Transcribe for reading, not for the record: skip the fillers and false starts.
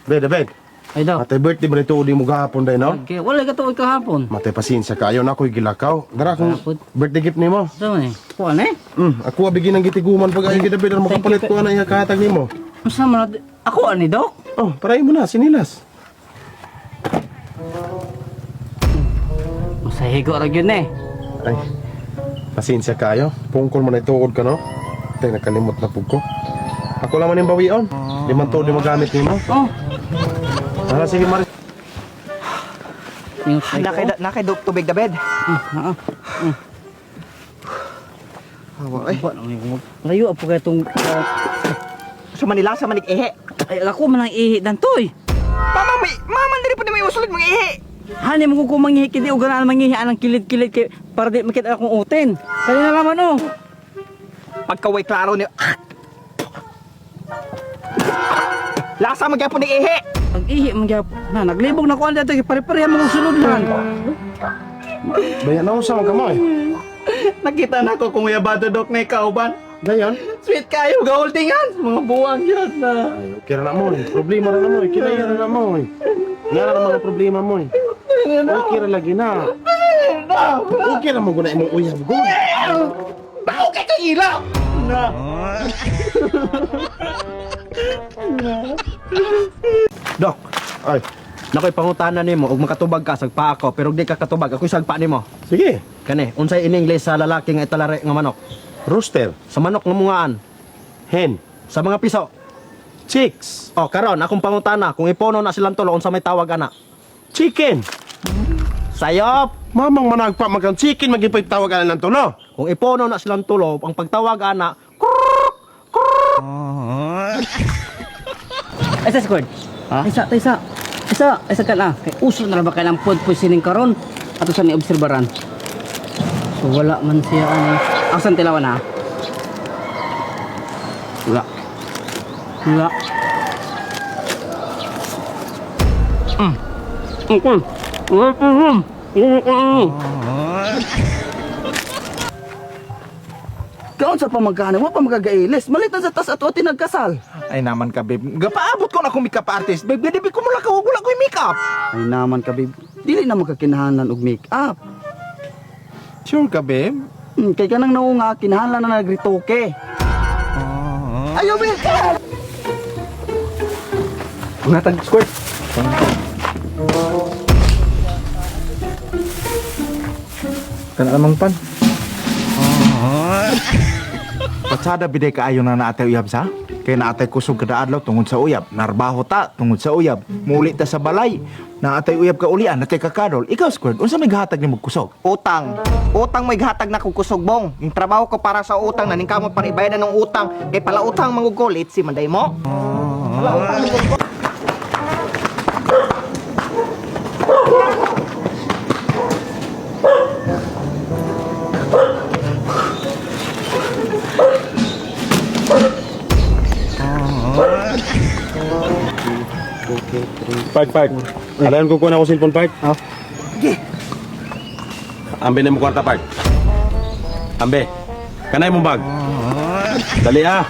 Bed, bed. Ay daw. Matay birthday ba nito di mo gahapon day, no? Okay, wala ka tuod kahapon. Matay pasensya ka. Ayaw na ako'y gilakaw. Dara akong Gahapon. birthday gift nimo. Sa man eh? Kuan eh? Ako abigin ang gitiguman pag ay gidabid ang makapalit ko ana iya kahatag nimo. Unsa man ako ani dok? Oh, paray mo na sinilas. Masahigo ra gyud eh. Ay. Pasensya kayo. Pungkol mo na ituod ka, no? Tay nakalimot na pug ko. Ako lang man yung bawion. Di man tuod yung magamit nimo. Oh, Tara sige Maris. ningot kay Nakay nakay tubig da bed. Ah, Hawa ay. Ba nang layo po kay tong Sa Manila sa manig ihi. ay ako man ang ihi dantoy. Mama may mama diri po na may usulod mga ihi. Hani mo ko manghihi kidi og ganaan manghihi anang kilid-kilid kay para di makita akong utin. Kani na laman oh. Pagkaway klaro ni Lasa magyapon ni ihi. Ang ihi man gyud na naglibog na ko ang dito kay pare-pareha mga sulod lang. Bayan na usa man kamo eh. Nakita na ko kung uyabado dok na kauban. Dayon. Sweet kayo ga holding hands mga buwang yun na. Ay, okay ra na mo eh. Problema ra na mo eh. Kinaya ra na mo eh. Nga ra na mga problema mo eh. Okay ra lagi na. Okay ra mo guna imong uyab gud. Bao kay kang ilaw. Na. Dok, Ay, nakoy pangutana nimo ug makatubag ka sagpa ako pero di ka katubag ako sagpa nimo. sige. Kani, unsay in English sa lalaki nga italare nga manok? Rooster, Sa manok nga mungaan, hen, sa mga piso. chicks, O karon akong pangutana kung ipono na silang tulo unsa may tawag ana? chicken. Sayop. Mamang managpa magkang chicken magipay tawag ana ng tulo. Kung ipono na silang tulo, ang pagtawag ana, Ay sa squad. Ha? Isa, isa. Isa, isa ka na. Kay uso na ra ba kay lang food poisoning karon? Ato sa ni obserbaran. So wala man siya ani. Asan tilawan ha? Wala. Wala. Okay. Wala pa rin. Kaon sa pamagkano, wa pa magagailis. Malitan sa tas ato tinagkasal. Ay naman ka babe. Gapaabot ko na akong makeup artist. Babe, gadi ko mula ka wala ko makeup. Ay naman ka, babe. Dili na magkakinahanglan og make-up. Sure ka babe? Kay kanang naunga, kinahanglan na nagritoke. Ayaw, babe! Ungatag squirt. Kana namang pan. Patsada biday kaayo na naatay uyab sa? Kay naatay kusog kada adlaw tungod sa uyab, narbaho ta tungod sa uyab, muli ta sa balay, naatay uyab ka ulian, natay kakadol. Ikaw squirt, unsa may gahatag nimo kusog? Utang. Utang may gihatag na kong kusog bong. Yung trabaho ko para sa utang, naningkamot para ibayadan ng utang. Kay pala utang mangugulit si Manday mo. Pala utang mangugulit. Park, park. Alayon ko kuha na ako cellphone, park. Oh. Ambe na mo kwarta, park. Ambe. Kanay mong bag. Dali ah.